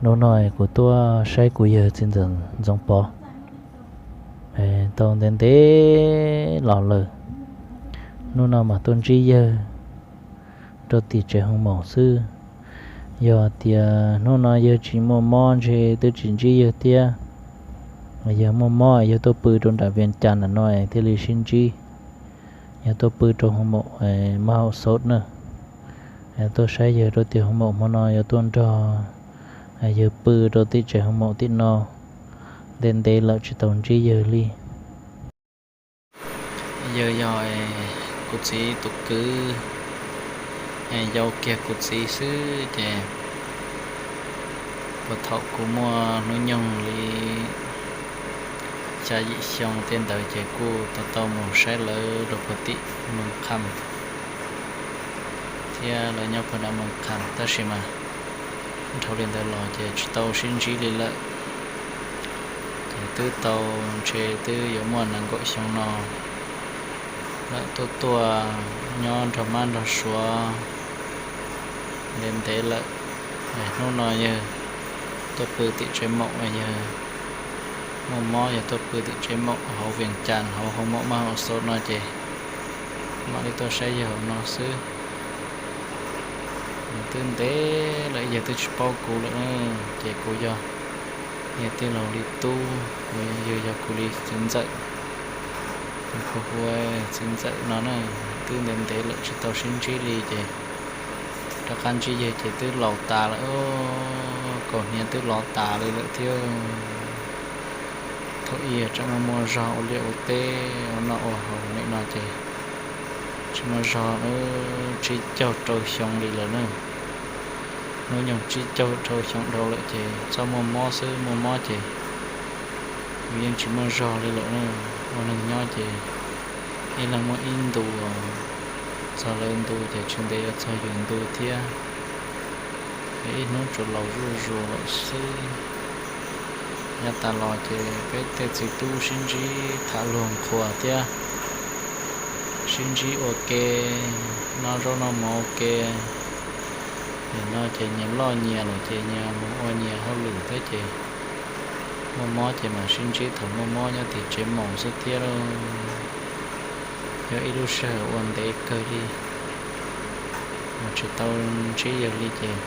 Hnub no kuv tuaj saib kuv yawg txiv ntxawm Ntxoov Pov tau ntev ntev los lawm. Hnub no mas tuaj ntsib yawg rau tim tsev hoo maum xwb. Yog tias hnub no yawg tsis muaj mob ntshe twb tsis ntsib yawg thiab. Yawg muaj mob yawg tuaj pw rau nram Vias Cas ntawm no thiaj li sib ntsib. Yog tuaj pw rau hoo maum Mab Hau Xauv na. Tuaj saib yawg rau tim hoo maum hmo no yuav tuaj nrog yawg pw rau tim tsev hoo maum tim no. Ntev ntev lawm tsis tau ntsib yawg li. Yawg yog kuv txiv tus kwv, yau kiag kuv txiv xwb ces puag thaum kuv muaj hnub nyoog li xya yim xyoo tej ntawd ces kuj tau tau mus saib lawv rau puag tim Moos Kham thiab lawv nyob puag nram Moos Kham, tab sis mas dhau li ntawd los ces tsis tau sib ntsib li lawm. Ces twb tau ntshe twb yuav muaj nees nkaum xyoo no lawm, tuaj tuaj nyob nrog mab nrog suav ntev ntev lawm. Hnub no yawg tuaj pw tim tsev maum, yawg muaj mob yawg tuaj pw tim tsev maum hauv Vias Cas hauv hoo maum Mab Hau Xauv no ces mam li tuaj saib yawg hauv no xwb. Twb ntev lawm yawg twb tsis paub kuv lawm, ces kuv yog yawg tij laug li tub, yawg yog kuv li txiv ntxawm, hu hu txiv ntxawm no na. Twb ntev ntev lawm tsis tau sib ntsib li ces rov qab ntsib yawg ces twb laus tas lawm, kaus hniav twb lov tas li lawm thiab. Thaum ub tseem muaj muaj zog ua liaj ua teb ua noj ua haus li no ces tsis muaj zog, tsib caug rau xyoo li lawm na. Hnub nyoog tsib caug rau xyoo dhau lawm ces txhob muaj mob xwb, muaj mob ces kuv yeej tsis muaj zog li lawm na. Ua neeg nyob ces ib leeg muaj ib ntu, txog lawv ntu ces tsis ntev yuav txog yus ntu thiab. Ib hnub tsuas laus zuj zus lawm xwb. Yav tas los ces peb tej txiv tub sib ntsib tham luag qhuas thiab, sib ntsib ua ke, noj zaub noj mov ua ke. Nim no ces nyias loj nyias lawm ces nyias mus ua nyias hauj lwm thiab ces muaj mob ces mam sib ntsib thaum muaj mob nyob tim tsev maum xwb thiab lauj. Yog ib lub sij hawm ua ntev kawg li uas tsis tau ntsib yawg li ces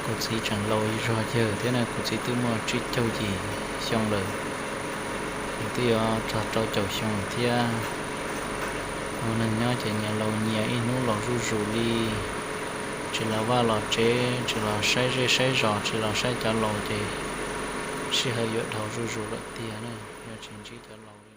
kuv txiv tseem laus zog yawg thiab na, kuv txiv twb muaj tsib caug yim xyoo lawm, yus twb yuav txog rau caum xyoo lawm thiab. Ua neeg nyob ces nyias laus nyias ib hnub laus zuj zus li, tsis los vaj los tsev, tsis los saib zej saib zos, tsis los saib cov laus ces sij hawm yuav dhau zuj zus lawm tiag na, yog tsis ntsib cov laus li.